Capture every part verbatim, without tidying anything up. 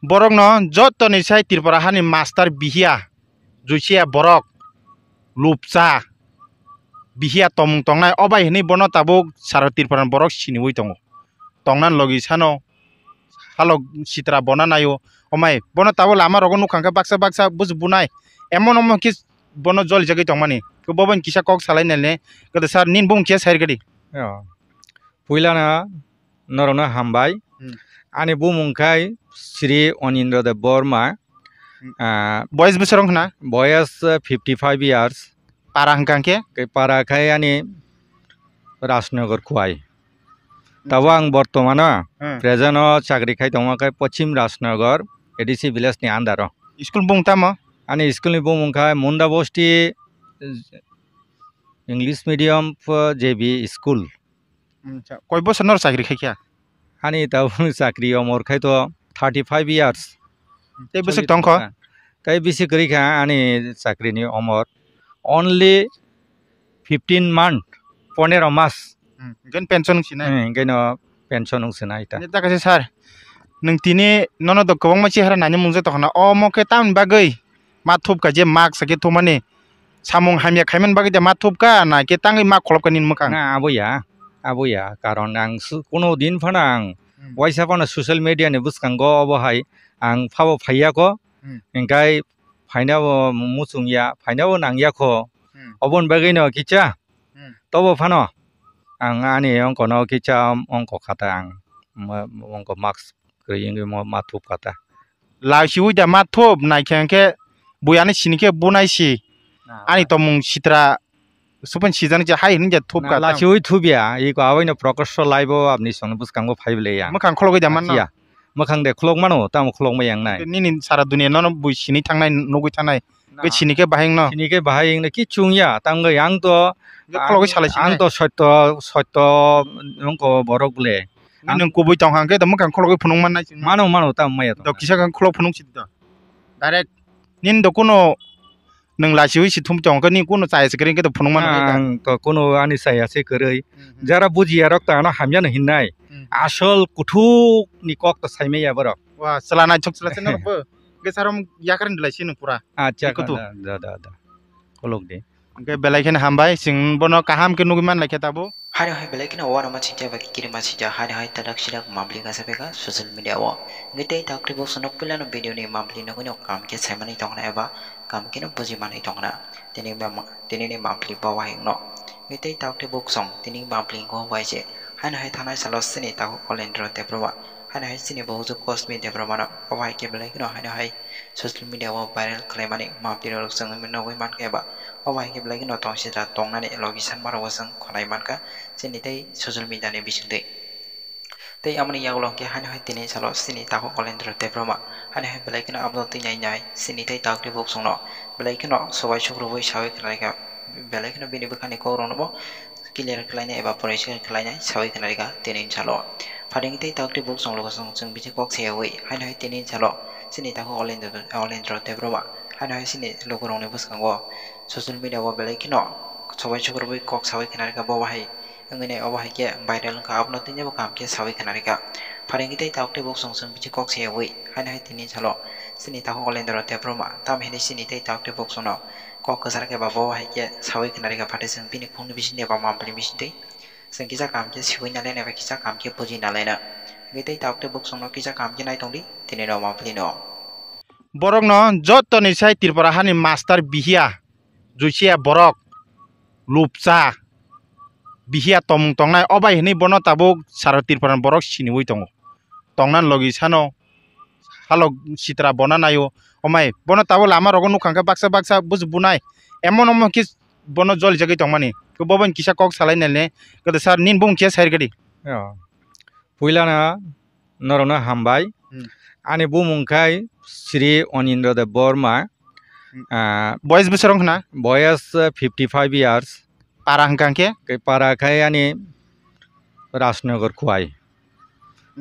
Borokno jottoni sai Tripura hani master bihiya, juisiya borok, lupsa, bihiya tomung tongnai, o bai hinwi bono tabuk sara Tripura ni borok siniwi tongo. Tongnan logi sano halok sitra bona naio, omai bono tabuk lama rogo nukha khe baksa baksa buj bunai, emon omo khe bono jolijagwi tongmani. Bobo ni kisa kok salai naile, kete sir nini bumung khe sai rwgwdi. Yo. Puilana norokno hambai. Hmm. Ani bumung khai Sri Onindra Deb Borma. Hmm. Ah, boyes bwswrwng khna? Boyes, eh, fifty five years. Para hwnkha khe? Khe para khai ani Rajnagar Khwai. Tabo ang bortomano Hmm. present o chakri khai tongo khe Pochim Rajnagar A D C village ni under o. School bung tamo? Ani school ni bumung khai Munda Bosti English medium, uh, J B school. Acha, koi bosor nor chakri khai kha? Ani tabuk chakri omor khai to thirty five years. Tei bwswk tong kho? Tei bisi kwrwi kha ani chakri ni omor. Only fifteen month, ponero mas. Hmm, gen pension wng sinai. Hmm, geno pension wng sinai ta. Ni ta kaisa sir, nwng tini nono do kwbangma chehara naina mungsa tongkhna. Omo khe tamni bagwi ma thupkha je mak sakhe thumani samung hamya khaimani bagwi de ma thupkha na khe tangwi ma kholopkha nini mwkhang? Na, abo ya, abo ya. Karon ang su-, kuno din phano ang Hmm. waisa phano social media ni bwskango obo hai ang phabo phaiya ko. Hmm. Hingkai phaina bo muchung ya, phaina bo nang ya kho. Hmm. Oboni bagwi no kicha. Hmm. Tobo phano ang ani ongko no kicha ongko khata ang ma-, ongko mask kwrwi wngwi ma thup khata. Lachiwi da ma thup naikhe hwnkhe buya ni sini khe bunai si. Na, ani na. Tomung sitra suphan sijani je hai hinwi je thup Na, kha tang. Lachiwi thubya, iko awaino Prakash Live o aboni songno bwskango phaible ya. Mwkhang khologwi da manno? Achiya. Mwkhang de khulok mano, tamo khulok ma yang nai. Nini sara dunia nono bui sini thangnai, nugwi thangnai. Na. Bui sini khe bahai wngno? Sini khe bahai wngno, kichu wngya, tangwi ang to, Khe khulogwi salai sini. Ang to sotto, sotto wngko borok le. Nini nwng kubui tong hang khe to mwkhang khologwi phunuk mannai chwngno. Mano, mano, tamo maya to. To kisa khe khulok phunuk sidi to. Direct nini do kuno nwng lachiwi si thum tong khe nini kuno chaya se kwrwi khe to phunuk mano khe. Ang to kuno ani chaya se kwrwi. Mhm. Jara bujiya rok to ano hamya no hinnai. Mhm. Asol kuthuk ni kok to saimaya borok. Wa, chwla naithok chwla se norok bo. Khe sarom yakar ni lai sini pura. Acha, ikutu. Da, da, da, da. Kolok de. Hwnkhe belai kheno hambai, chwng bono kaham khe nugwi manlai khe tabuk. Haino hai belai kheno uanama singcha eba kikirima singcha, haino hai tadak sidak mambli kasa beka social media o. Hwnkhe tei taktwi bo sono puilano video ni mambli nugwino kaham khe saimani tongna eba kaham kheno buji manwi tongna. Tini ba ma-, tini ni mambli bo wahai wngno. Hwnkhe tei taktwi bo song tini mambli wngkha bai se. Haino hai thanai salo sini takhuk Kolendro Debbarma. Haino hai sini bo hujuk Kosmi Debbarma no. Obo hai khe belai kheno haino hai social media o viral khlaimani mambli rok chwng nugwi mankha eba. Obo hai khe belai kheno tong sida tongnani logi sanma rok bo chwng khwnai mankha chini tei social media ni bisingtwi. Tei amoni yagulo hwnkhe haino hai tini salo chini takhuk Kolendro Debbarma haino hai belai kheno aboni twi nai nai chini tei taktwi bo songno belai kheno subai sukrubwi sawi khwnai kha belai kheno bini bwkhani kok rokno bo clear khlainai eba poriskar khlainai sawi khwnarikha tini salo. Pharingtwi taktwi bo chwng logo chwng, chwng bisi kok sayawi haino hai tini salo chini takhuk Olendro, Olendro Debbarma haino hai chini lukurokni bwskango social media o belai kheno subai sukrubwi kok sawi khwnarikha bo bahai wngwi nai obo hai khe viral wngkha abono tini bo kaham khe sawi khwnarikha. Pharingtwi taktwi bo chwng, chwng bisi kok sayawi haino hai tini salo chini takhuk Olendro Debbarma tamo hinwi chini tei taktwi bo chwngno kok kwchar khe ba bo hai khe sawi khwnarikha phatwi chwng bini khungni bisingtwi eba mambli bisingtwi. Chwng kisa kaham khe siwi nalaina bai kisa kaham khe buji nalaina. Hwnkhe tei taktwi bo chwngno kisa kaham khe naitongdi tini no mambli no. Borokno jottoni sai Tripura hani master bihiya, juisiya borok, lupsa, bihiya tomung tongnai, o bai hinwi bono tabuk sara Tripura ni borok siniwi tongo. Tongnan logi sano halok sitra bona naio, omai bono tabuk lama rogo nukha khe baksa baksa buj bunai, emon omo khe bono jolijagwi tongmani. Bobo ni kisa kok salai naile, kete sir nini bumung khe sai rwgwdi. Yo. Puilana norokno hambai. Hmm. Ani bumung khai Sri Onindra Deb Borma. Hmm. Ah, boyes bwswrwng khna? Boyes, eh, fifty five years. Para hwnkha khe? Khe para khai ani Rajnagar Khwai.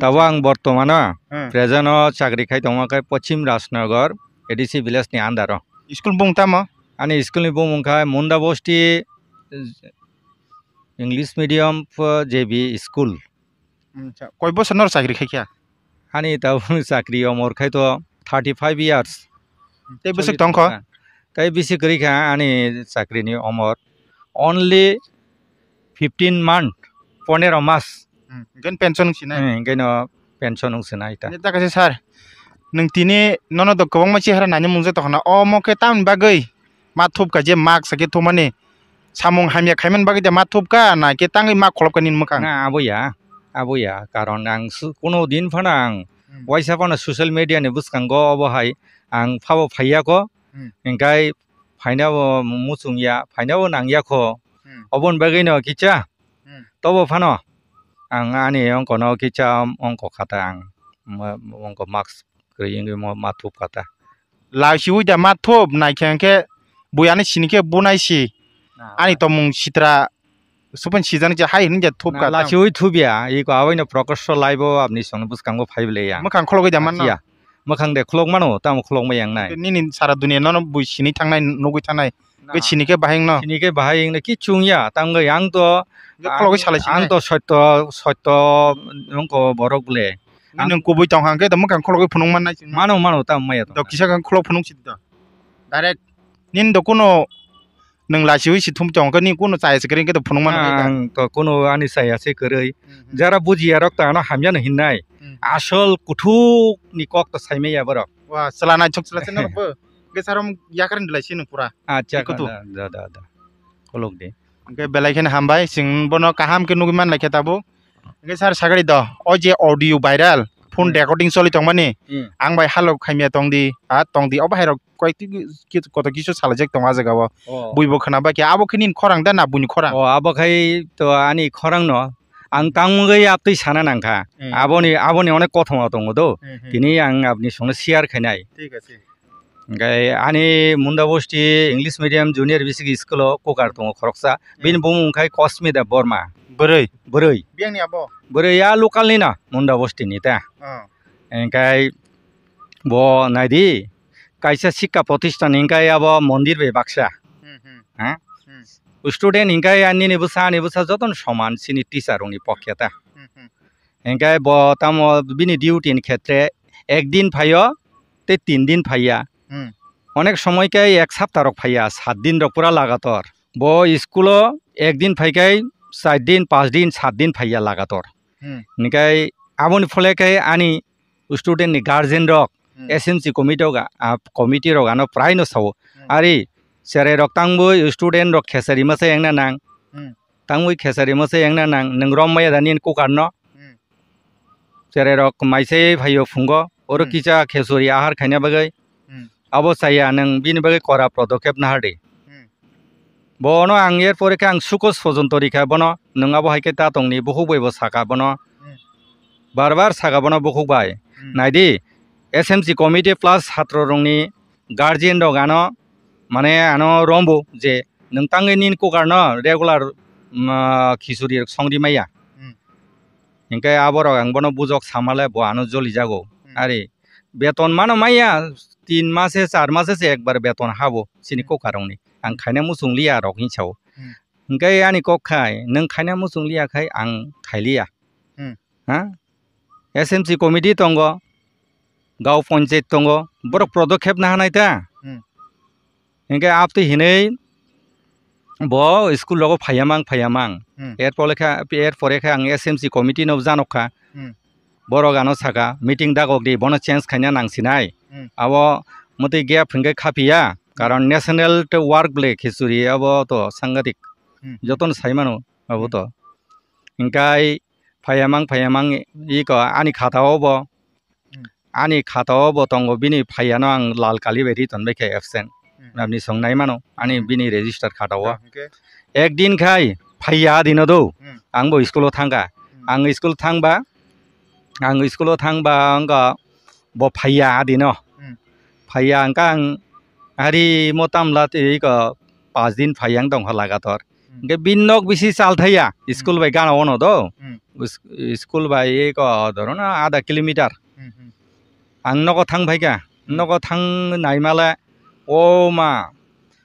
Tabo ang bortomano Hmm. present o chakri khai tongo khe Pochim Rajnagar A D C village ni under o. School bung tamo? Ani school ni bumung kha Munda Bosti English medium, uh, J B school. Acha, koi bosor nor chakri khai kha? Ani tabuk chakri omor khai to thirty five years. Tei bwswk tong kho? Tei bisi kwrwi kha ani chakri ni omor. Only fifteen month, ponero mas. Hmm, hwnkhe pension wng sinai. Hmm, hwnkhe no pension wng sinai ta. Neta kaisa sir, nwng tini nono do kwbangma chehara nani mungsa tongkhana. Omo khe tamni bagwi ma thupkha je mak sakhe thumani samung hamya khaimani bagwi de ma thupkha na khe tangwi ma kholopkha nini mwkhang? Na, abo ya, abo ya. Karon ang su-, kuno din phano ang Hmm. waisa phano social media ni bwskango obo hai ang phabo phaiya kho. Hmm. Hingkai phaina bo muchung ya, phaina bo nang ya kho. Hmm. Oboni bagwi no kicha Hmm. tobo phano ang ani ongko no kicha ongko khata ang ma-, ongko mask kwrwi wngwi mo ma thup kha ta. Lachiwi da ma thup, naikhe hwnkhe buiani sini khe bunai si. Na, ani na. Tomung sitra suphan sijani je hai hwnwi ja thup Na, kha ta. Lachiwi thup ya, iko awaino Prakash Live o apni songno bwskango phaible ya. Mwkhang khologwi da manno? Achiya. Mwkhang de kholok mano, tamo kholok ma yang nai. Nini sara dunia nono bui sini thangnai, nugwi thangnai. Na. Khe sini khe bahai wngno? Sini khe bahai wngno kichu wngya, tamo wngya ang to, Khe khologwi salai sini. Ang to sotto, sotto wngko borok le. Nini ang kubui tong hang khe to mwkhang khologwi phunuk mannai chwngno. Mano, mano, tamo maya tong. To kisa khe kholok phunuk sidi to. Direct. Nini to kuno nwng lachiwi si thum tong khe nini kuno chaya se kwrwi khe to phunuk mano. Ang to kuno ani chaya se kwrwi. Hmm, hmm. Jara bujiya rok to ano hamya no hinnai. Hmm. Asol kuthuk ni kok to saimaya borok. Wa, chwla naithok chwla se no bo. Hwnkhe sir, omo yakarni belai sino pura. Acha, ikutu. Da, da, da, da. Kolok de. Hwnkhe belai kheno hambai, chwng bono kaham khe nugwi manlai khe tabuk. Hwnkhe sir, sagari do, o je audio viral, phone Hmm. recording choli tongmani, Hmm. ang bai halok khaimya tongdi, a tongdi, obo hairok koyekti ki-, koto kisu salaijak tongo a jaga o. Oh. Buibo khna bai khe, abo khe nini khorang da na buini khorang? Oh, abo khai to ani khorang no. Ang tangmungwi aptwi sana nangkha. Hmm. Aboni, aboni onek kothoma tongo do. Hmm, hmm. Tini ang aboni songno share khainai. Thik ache. Hingke ani Munda Bosti English Medium Junior Basic School o kokar tongo khoroksa. Hmm. Bini bumung khai Kosmida Borma. Bwrwi? Bwrwi. Biyangni abo? Bwrwi a local ni no, Munda Bosti ni ta. Oh. Hingke bo naidi, kaisa sikka protisthan hingke abo mondir bai baksa. Hmm, hmm. Ha? Hmm. Student hingke ani ni bwsa, ani bwsa jotono soman, chini teacher rokni pokya ta. Hmm, hmm. Hingke bo tamo bini duty ni khetre ek din phaio, tei tin din phaiya. Hmm. Onek somoi khe ek sapta rok phaiya, sat din rok pura lagator. Bo school o ek din phai khe char din, panch din, sat din phaiya lagator. Hmm. Hingke aboni phole khe ani student ni guardian rok Hmm. S M C committee rok, ah, committee rok ano prai no sao. Hmm. Ari cherai rok tangwi student rok khesari masa engna nang. Hmm. Tangwi khesari masa engna nang, nwng rom maya da nini kokar no. Hmm. Cherai rok maisai phaio phungo, oro Hmm. kisa khesuri ahar khaina bagwi. Hmm. Abo chaya nwng bini bagwi kora podokep nahardi. Hmm. Bono ang er pore khe ang sukos pojonto rikha bono, nwng abo hai khe ta tongni bukhuk bai bo saka bono. Hmm. Bar bar saka bono bukhuk bai. Hmm. Naidi, S M C committee plus satro rokni guardian rok ano, mane ano rombo je nwng tangwi nini kokar no regular, um, khichuri rok songri maya. Hmm. Hingke abo rok ang bono bujok samale bo ano joli jago. Hmm. Ari beton mano maya, tin mase, char mase se ekbar beton habo chini Hmm. kokar rokni. Ang Hmm. khaina muchung liya rok hinwi sao. Hmm. Hingke ani kok khai, nwng khaina muchung liya khai ang khailiya. Hmm. Ha? S M C committee tongo, gaon panchayat tongo, borok Hmm. podokep naharnai ta. Hmm. Hingke aptwi hinwi bo school rogo phaiya mang, phaiya mang. Hmm. Er pore khe, er pore khe ang S M C committee no janok kha. Hmm. Borok ano saka, meeting dagok di, bono change khaina nang sinai. Hmm. Abo mwtwi gap hingke khapiya, karon national to work ble khichuri abo to sangadik. Hmm. Jotono sai mano abo Hmm. to. Hingkai phaiya mang, phaiya mang iko ani khata o bo. Hmm. Ani khata o bo tongo, bini phaiya no ang lal kali bai ri tonbai khe absent. Hmm. Nabni song nai mano, ani Hmm. bini register khata o. Hingke? Ek din khai phaiya dino do. Hmm. Ang bo school o thangkha. Hmm. Ang school thangba, ang school o thangba wngkha bo phaiya dino. Hmm. Phaiya wngkha ang hari motamla twi iko panch din phaiya wng tongkha lagator. Hmm. Hingke bini nok bisi chal thaiya, Hmm. school bai gana ono do. Hmm. Is-, school bai iko dhoro na adha kilometer. Hmm, hmm. Ang nogo thang phaikha, Hmm. nogo thang naimale, o ma,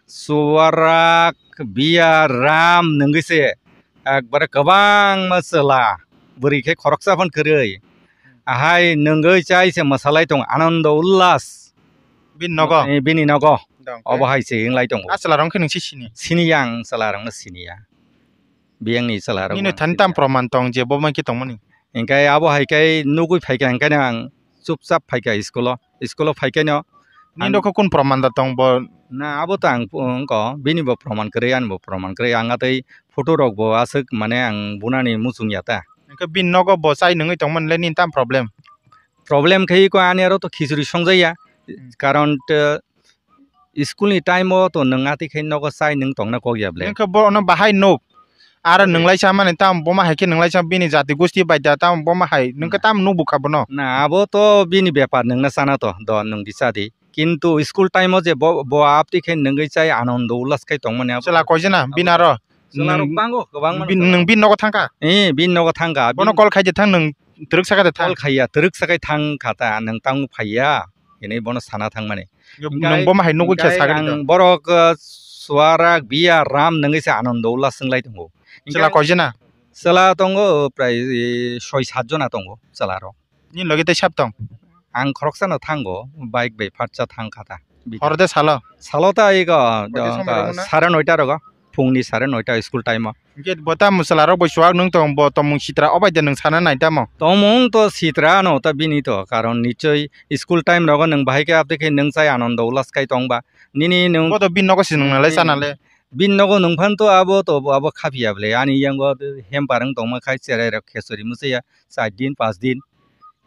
suarak, biya, ram nwngwi se ekbare kwbangma chwla, bwrwi khe khoroksa phano kwrwi. Hmm. Ahai nwngwi chai se mwsalai tongo, anando ullas. Bini nogo? Eh, bini nogo. Dong, obo hai se wnglai tongo. A chwla rok khe nwng si sini? Sini ya, ang chwla rokno sini ya. Biyangni chwla rok. Nini thani tam proman tong je bo mai khe tongmani? Hinkhe abo hai khe nugwi phaikha, hinkhe ang chupchap phaikha school o. School o phaikhe no. Nini ang nokho kun proman da tong bo? Na, abo to ang pu-, wngkha, bini bo proman kwrwi, ani bo proman kwrwi. Ang atwi photo rok bo aswk, mane, ang bunani muchung ya ta. Hinkhe bini nogo bo chai nwngwi tongmani le nini tam problem? Problem khe iko ani aro to khichuri songjaya. Hmm. Karon to school ni time o to nwng atwi khe nogo chai nwng tongna kok ya ble. Nwng khe bo ono bahai nuk. Aro nwng lai cha mani tam bo ma hai khe nwng lai cha bini jati gusti bai da tam bo ma hai nwng khe tam nuk bukha bono. Na, abo to bini bepar, nwng na chana to do nwng di cha di. Kintu school time o je bo, bo aptwi khe nwngwi chai anando ullas khai tongmani abo. Chwla koi jana bini aro? Chwla rok nwng bango, kwbangma bin-, nwng bini nogo thangkha? Eh, bini nogo thangkha. Bono call khai de thang nwng twrwk saka de thang. Call khaiya, twrwk sakai thangkha ta, nwng tamo phaiya, hinwi bono sana thangmani. Nwng bo ma hai nugwi khe hinkhe sakani to? Ang borok, uh, Suarak, Biya, Ram nwngwi se anando ullas wnglai tongo. Chwla koi jana? Chwla tongo, prai, eh, soi sat jona tongo chwla rok. Nini logi tei sab tong? Ang khoroksano thango, bike bai phatsa thang kha ta. Horo de salo? Salo ta ego, sare noita rogo, phungni sare noita school time o. Hinkhe bo tamo chwla rok bai chuak nwng tong, bo tongmung sitra obai de nwng sana nai tamo? Tongmung to sitra no ta bini to, karon nichoi school time rogo nwng bahai khe aptwi khe nwng chai anando ullas khai tong ba. Nini nwng bo to bini nogo se nwng nalai sana le. Bini nogo nwng phan to abo to abo khaphiya ble, ani yango hamper wng tongma khai cherai rok khechori muchaya. Char din, panch din.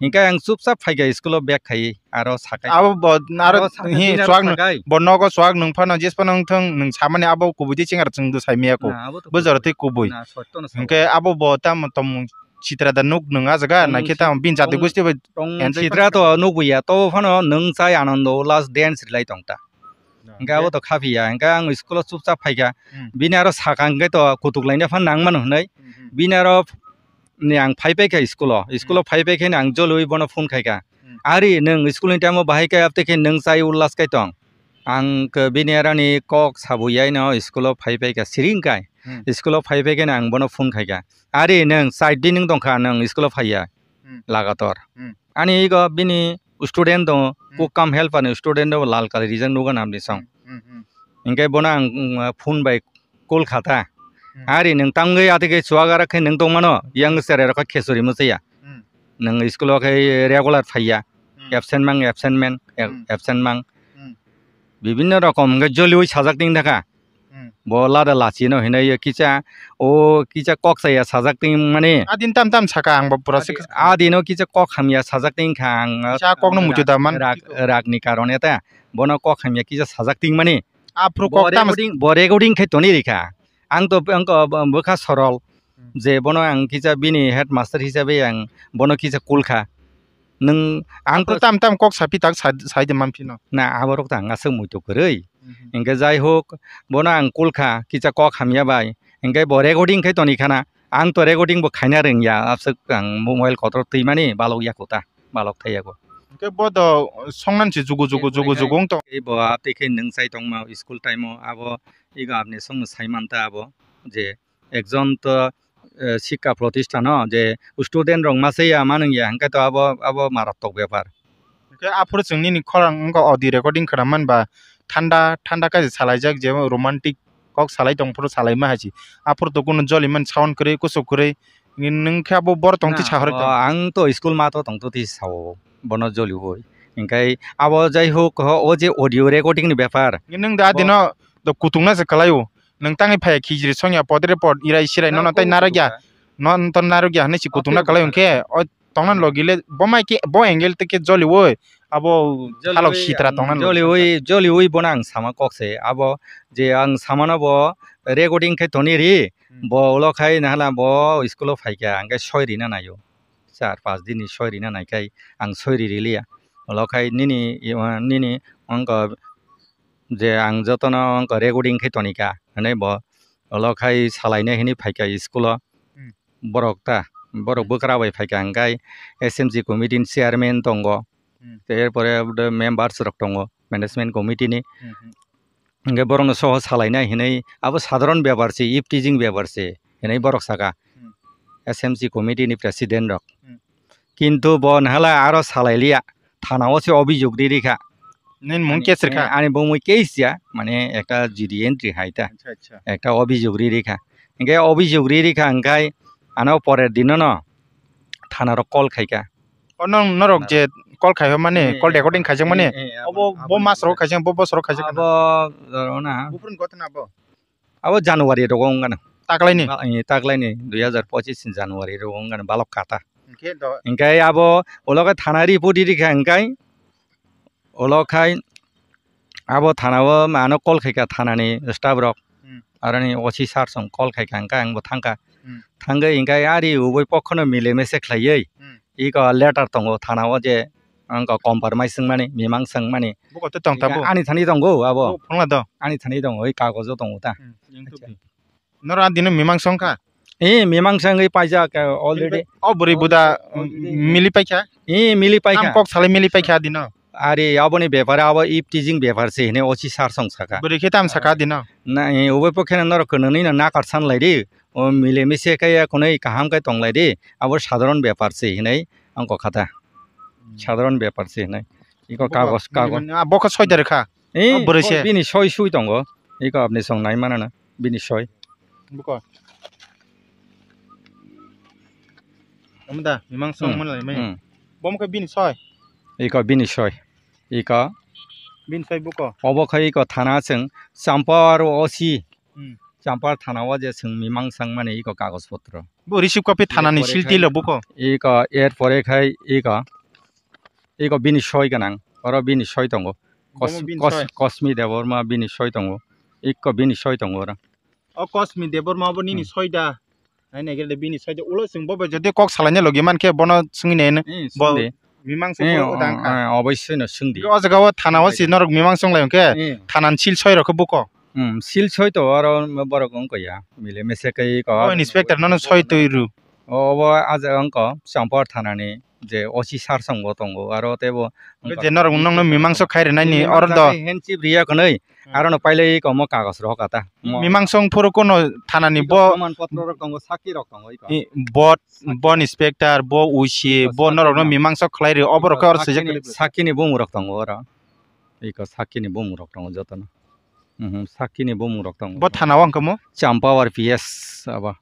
Hinkhe ang chupchap phaikha school o bag khaiwi, aro sakai. Abo bo, aro aro sakai hi din aro chuak nwng, sakai. Bo nogo chuak nwng phano jes phano wng thung, nwng samani abo kubui tei chengra chwng do sai maya ko. Na, abo to bo kubui. Jora tei kubui. Na, sotto no sao. Hinkhe abo bo tamo tongmung sitra da nuk nwng ah jaga, tongmung naikhe si-, tamo bini jati tong-, gusti bai tongmung enjoy sitra kha. To nukbuya, to phano nwng chai anando last dance rilai tong ta. Hinkhe abo to khaphiya, hinkhe ang school o chupchap phaikha. Hmm. Bini aro sakha hinkhe to kutuk laina phan nang mano hinwi. Hmm, hmm. Bini aro ni ang phai paikha school o. School o phai paikhe ni ang joliwi bono phone khaikha. Hmm. Ari nwng school ni time o bahai khe aptwi khe nwng chai ullas kai tong. Ang khe bini aro ni kok sabuyaino school o phai paikha siring kai. Hmm. School o phai paikhe ni ang bono phone khaikha. Ari nwng char din wng tongkha nwng school o phaiya. Hmm. Lagator. Hmm. Ani ego bini student tongo, hmm, cook cum helper ni student tongo, lal kali rijak nugo namni song. Hmm, hmm, hmm. Hinkhe bono ang, mm, phone bai call kha ta. Hmm. Ari nwng tangwi atike chuagara khe nwng tongmano, yang cherai rok khe khechori muchaya. Hmm. Nwng school o khe regular phaiya. Hmm. Absent mang, absent man, ab-, hmm, absent mang. Hmm. Bibinno rokom hinkhe joliwi sajak ting thaka. Hmm. Bo lada lachino hinwi kisa, o kisa kok saya sajak ting mani. Adin tam tam saka ang bo pura. Adi-, adino kisa kok hamya sajak ting kha ang. Kisa kok no muitu da man. Rak, rak ni karone ta. Bono kok hamya kisa sajak ting mani. Aphuru bo kok tam recording, bo recording khai toni rikha. Ang to, ang to bwkha sorol. Hmm. Je bono ang kisa bini headmaster hisabe ang bono kisa kulkha. Nwng ang to tam tam kok sapi tak sa-, sai de man phino. Na, aborok ta ang aswk muitu kwrwi. Mhm. Hinkhe jai hok, bono ang kulkha, kisa kok hamya bai. Hinkhe bo recording khai toni khana. Ang to recording bo khaina rwngya, aswk ang mobile kotor twimani balok yaku ta, balok thai yaku. Hinkhe bo do songnan se jugu jugu, jugu jugu wng tong. Tei bo aptwi khe nwng chai tongma school time o, abo ego apni songno sai manta abo je ekjon to, eh, sikka protistano je student rok masa ya manung ya, hingke to abo, abo maratok bepar. Hingke aphuru chwng nini khorang wngkha audio recording khwnam man ba, thanda, thanda kaisa salaijak je romantic kok salai tong phuru salaima hai se. Aphuru to kunu joliman sound kwrwi, kuchuk kwrwi, nwng khe abo bor tong twi na, sahor o, tong. Ang to school mato tong to twi sao, bono joliui. Hingke abo jai hok, o je audio recording ni bepar. Nwng da bo dino do kutung na se kwlai o. Nwng tangwi phaiya khijri songya podre pod irai sirai nono tei narwkya. Nono to narwkya hinwi se kutung na kwlai hwnkhe o tongna logi le bo mai khe bo angle tei khe joliui abo halok sitra tongna logi. Joliui, joliui bono ang sama kok se abo je ang samano bo recording khe toni ri. Hmm. Bo ulo khai nahala bo school o phaikha hwnkhe soi rina naio. Char pas din ni soi rina naikhai ang soi ri riliya. Ulo khai nini, nini wngkha je ang jotono wngkha recording khe tonika hinwi bo ulo khai salaina hinwi phaikha school o. Hmm. Borok ta, borok bwkra bai phaikha hwnkhe S M C committee ni chairman tongo. Hmm. Tei er pore members rok tongo management committee ni. Hmm, hmm. Hingke borokno soho salainai hinui abo sadharon bepar se, eve teasing bepar se hinui borok saka. Hmm. S M C committee ni president rok. Hmm. Kintu bo nahala aro salai liya. Thana o se obijok ri rikha. Nini mung Ani, case rikha? eh, ani bo mui case ya, mane ekta G D entry hai ta. Acha, acha. Ekta obijok ri rikha. Hingke obijok ri rikha hingkai ano porer dino no thana rok call khaika. O nong norok Thana je call khai mani, Eh, call eh, recording khaijak mani. eh, eh, Obo abo, bo abo mas rok khaijak, bo bos rok khaijak. Abo, abo na. Buphuruni gotna abo. Abo January rogo wngkha na. Taklaini? Ba-, eh, taklaini dui hazar pochis ni January rogo wngkha na balok kata. Hingke do. Hingke abo ulo khe thana report rikha hingkai ulo khai abo thana o mano call khaika thanani staff rok. Hmm. Aroni O C sir song call khaika hingkai ang bo thangka. Hmm. Thangwi hingkai ari ubui pokhono mile mese khlaiwi Hmm. iko letter tongo thana o je ang compromise wngmani, mimang swngmani. Buko te tong Ika tabo? Ani thani tongo abo. Bo phunukla do. Ani thani tongo, oi kagojo tongo ta. Hmm, yang Acha. Tupi. Noro a dino mimang song kha? Eh, mimang songwi paijak, eh, already. O bwrwi buda, Already. Mili paikha? Eh, mili paikha. Tam kok salai mili paikha dino? Ari, aboni bepare, abo ip teasing bepar se hine O C sir song saka. Bwrwi khe tam saka dino? Na, eh, ubo pokhe norok kwnwi no nakar san lai di. O mile mise khe ya kunui kaham khe tong lai di. Abo sadharon bepar se hinai ang kok kha ta. Hmm. Sadharon bepar se hinai. Iko Bo kagos, kagos. Mili mani, ah, bo khe soi da rwkha. Eh, Oh, bwrwi se. Bini soi sui tongo. Iko apni song nai manana. Bini soi. Buko. Amda, mimang song Hmm, manlai mai. Hmm. Bo khe bini soi. Iko bini soi. Iko. Bini soi buko. Obo khe iko thana chwng Champar O C. Hmm. Champar thana o je chwng mimang sangmani iko kagoj potro. Bo receive copy thanani Erpore sil khai tilo buko. Iko, erpore khai iko. Iko bini soi gwnang. Oro bini soi tongo. Kos-, Bomo bini Kos-, soi. Kosmi Debbarma bini soi tongo. Iko bini soi tongo oro. O Kosmi Debbarma bo nini Hmm. soi da. Hai nai gele bini soi da. Ulo chwng bo bai jodi kok salaina logi man khe bono swngwi nai no. Eh, Bo swngdi. mimang se Eh, borok o, tang kha. Eh, oboisoi no swngdi. O jaga o thana o si Oboisoi. norok mimang song lai khe Eh. thanan sil soi rok khe buko. Hmm, sil soi to oro borok wng koi ya. Mile mese kai ko. O inspector nono soi twi rw. O, obo a jaga wng ko Champar thanani je O C sir song bo tongo. Aro tei bo Hwnkhe je norok nokno mimangso khai rwnai ni oro do. Handship riya kwnwi, Hmm. aro no pailai komo kagos rok kata. Mo- Mimangso wng phuru kono thanani bo Proman potro rok tongo, sakki rok tongo iko. I, bo, bo inspector, bo O C, bo norok no mimangso khlai rw, obo rok khe oro swijak. Sakki ni, sakki ni bumung rok tongo oro. Iko sakki ni bumung rok tongo joto no. Mhm, sakki ni bumung rok tongo. Bo thana o wng kha mo? Champawar P S abo.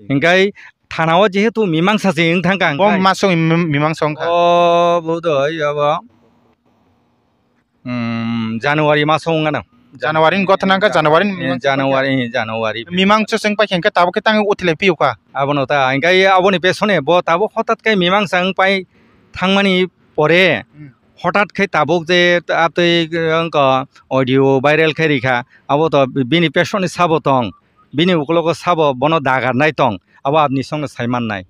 Hingkai thana o jehetu mimangsa se wng thang kha, Bo hingkai masong mim-, mimangsa wng kha. O bo doi abo, um, January maso wng ano. January ni gotha nang kha, January ni Eh, mimangsa January, eh, January. Mimangsa se wng pai kha, hingke tabuk khe tang uthilai piyok kha. Abono ta, hingkai aboni pesone bo tabuk hotat khe mimangsa wng pai thangmani pore, Hmm. hotat khe tabuk je atwi wng kha audio viral khe rikha, abo to bini pesone sabo tong. Bini ukologo sabo bono dagarnai tong, abo abni songno sai mannai.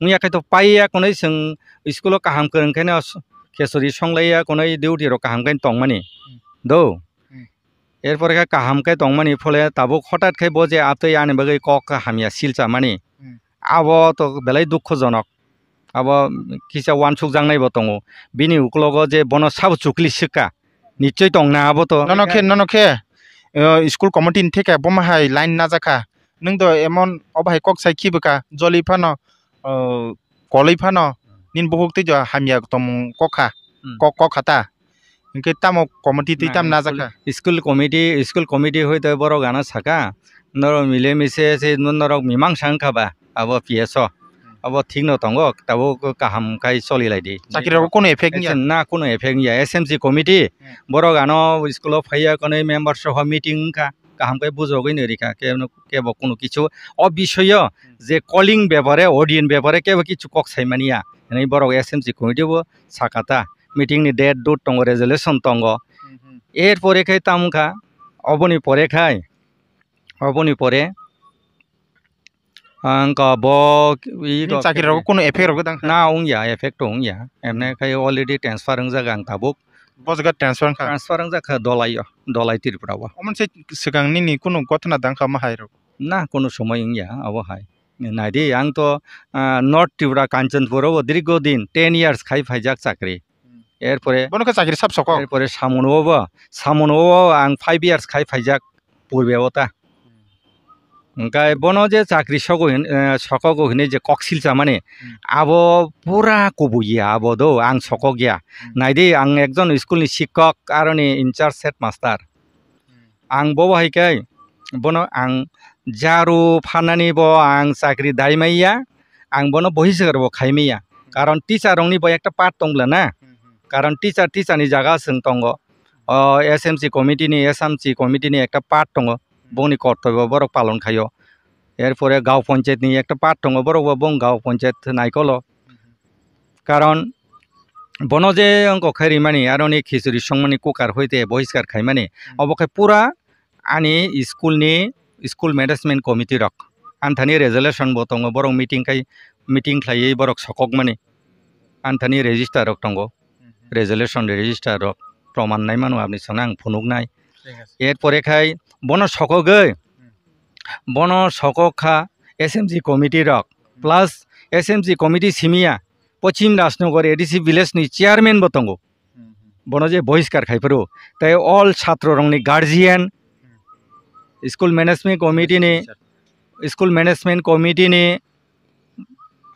Wngya khe to paiya konwi chwng school o kaham kwrwng khe no khesori songlaiya konwi duty rok kaham khe tongmani. Hmm. Do. Hmm. Erpore khe kaham khe tongmani phole tabuk hotat khe bo je atwi ani bagwi kok hamya silchamani. Hmm. Abo to belai dukhojonok. Abo kisa wansukjaknai bo tongo. Bini ukologo je bono sabo chukli swkha. Nichoi tongna abo to. Nono khe, nono khe, eh, school committee ni theke bomo hai line najak kha. Nwng do emon obo hai kok sai khibi kha, joli phano, eh, koloi phano, nini bukhuk twi do hamya tongmung kok kha, Hmm. kok, kok kha ta. Hinkhe tamo committee twi Na, tam najak school, kha. School committee, school committee hoi to borok ano saka, norok mile mise se norok mimang sang kha ba abo P S o. Abo thik no tongo, tabuk kaham khai choli lai di. Chakri rok kunu effect ya? Na, kunu effect ya. S M C committee, Hmm. borok ano school o phaiya konwi member soho meeting wngkha, kaham khai bujogwi nw rikha, kebo, kebo kunu kichu o bisoyo Hmm. je calling bepare, audience bepare kebo kichu kok sai mani ya. Hinwi borok S M C committee bo sakha ta, meeting ni date dut tongo, resolution tongo. Hmm, hmm. Erpore khai tamo kha, oboni pore khai, oboni pore Ang ka bo i Ni rok chakri rok kunu effect rok dang kha? Na, wngya, effect to wngya. Emne khai already transfer wngjak ang tabuk. Bo jaga transfer wngkha? Transfer wngjak kha Dolai o, Dolai Tripura o. Omo se swkang nini kunu gotna dang kha ma hai rok? Na, kunu somoi wngya abo hai. Nai di, ang to, ah, North Tripura, Kanchanpur o dirgo din ten years khai phaijak chakri. Hmm. Erpore Bono khe chakri sab sokok? Erpore Samun o bo, Samun o ang five years khai phaijak purbe o ta. Hmm. Hwnkhe bono je chakri sogo hin-, eh, sokogo hinui je kok silchamani, Hmm. abo pura kubui ya abo do, ang sokok ya. Hmm. Naidi, ang ekjon school ni sikkok, aroni in charge headmaster. Hmm. Ang bo hai khe bono ang jaru phanani bo ang chakri dai maya, ang bono bohiskar bo khai maya. Hmm. Karon teacher rokni bo ekta part tong bla na. Hmm, hmm. Karon teacher, teacher ni jaga chwng tongo. O S M C committee ni, S M C committee ni ekta part tongo. Bongni kortoibo borok palon khaio. Erpore gaon ponchayat ni ekta part tongo, borok bo bong gaon ponchayat naikolo. Karon bono je wngkok khe rimani, aroni khichuri songmani cooker hoite bohiskar khaimani, obo khe pura ani school ni, school management committee rok. Anthani resolution bo tongo, borok meeting khai, meeting khlaiwi borok sokokmani. Anthani register rok tongo. Mhm. Resolution register rok proman nai mano, aboni songno ang phunuknai. Thik ase. Erpore khai bono sokogwi, Hmm. bono sokok kha S M C committee rok, Hmm. plus S M C committee simiya Pochim Rajnagar A D C village ni chairman bo tongo. Hmm, hmm. Bono je bohiskar khai phuru, tei all chhatro rokni guardian, Hmm. school management committee ni, Sir. school management committee ni,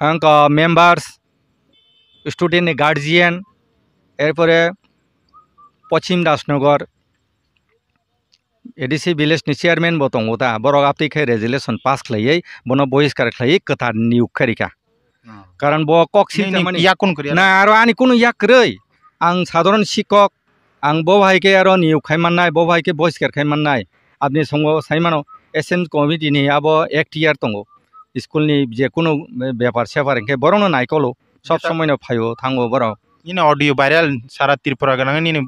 ang ka members, student ni guardian, erpore Pochim Rajnagar A D C village ni chairman bo tongo ta, borok aptwi khe resolution pass khlaiwi bono bohiskar khlaiwi kwthar niyok kharika. Oh. Karon bo kok Nini silchamani. Yak kun kwrwi? Na, aro ani kunu yak kwrwi. Ang sadharon sikok, ang bo hai khe aro niyok khai mannai, bo hai khe bohiskar khai mannai. Aboni songo sai mano, S M committee ni abo ekhtiar tongo. School ni je kunu bepar separ hinkhe borokno naikolo. Sob Jesa- somoi no phaio thango borok. Nini audio viral sara Tripura gwnang nini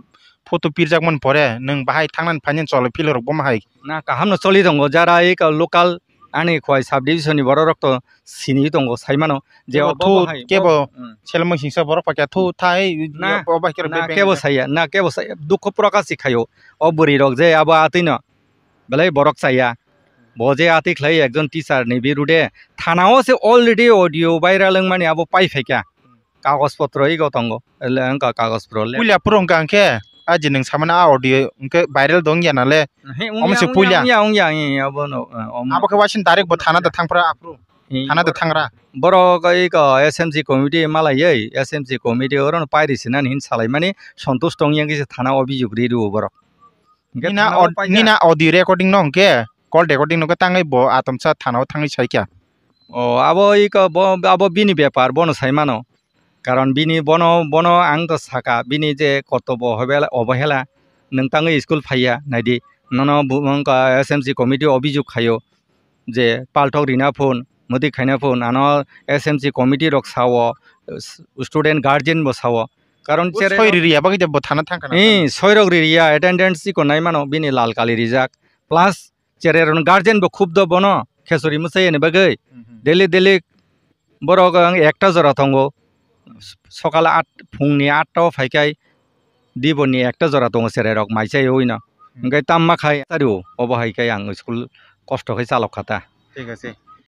photo pirjakmani pore nwng bahai thangnani phainani cholo philirok bo ma hai. Na, kaham no choli tongo, jara eka local ani Khowai sub division ni borok rok to sini tongo, sai mano je Kebo obo thu, bahai, kebo bo-, hmm. Selmwng singsa borok pakya thu thai, Na, obo bahai khe na, bebeng kebo bebeng. Saya, na, kebo saya, dukho prokash si khaio. O bwrwi rok je abo atwi no belai borok chaya. Bo je atwi khlai ekjon teacher ni birude thana o se already audio viral wngmani abo pai phaikha. Kagoj potro ego tongo, le wngkha kagoj potro le. Puila phuru wngkha hwnkhe, a je nwng samani a audio hwnkhe viral dong ya nale? He, wngya, Omo se wngya, puila. Wngya, wngya, wngya, wngya, obo no, eh, omo. Abo khe waising direct bo thana da thangphra aphuru. He, Thana da bor-, thangra. Borok oi ko S M C committee malaiwi, S M C committee oro no pairi sinani hin salaimani sontush tong yang kisa thana obijog ri rwo borok. Hwnkhe Nina thana o od-, paikha. Nina audio recording no hwnkhe, call recording no hwnkhe tangwi bo atomsa thana o thangwi saikha. O, abo oi ko bo, abo bini bepar, bono sai mano. Karon bini bono, bono ang to saka, bini je kortobo hobela, obohela, nwng tangwi school phaiya, naidi, nono bu-, wngkha S M C committee obijog khaio, je palthok rina phun, mwtwi khaina phun, ano S M C committee rok sao, s-, student guardian bo sao. Karon O chere soi rok ririya bagwi de bo thana thangkha na Eh, thangkha. Soi rok ririya, attendance iko nai mano, bini lal kali rijak. Plus, Cherai rokni guardian bo khub do bono khesori mwsai yani bagwi. Mhm. Daily, daily borok ang ekta jora tongo. Sokal at, phungni atta o phaikai diboni ekta jora tongo cherai rok mai chai oi no. Hmm. Hwnkhe tamma khai tario obo hai khe ang school kosto khe chalok kha ta. Thik ase.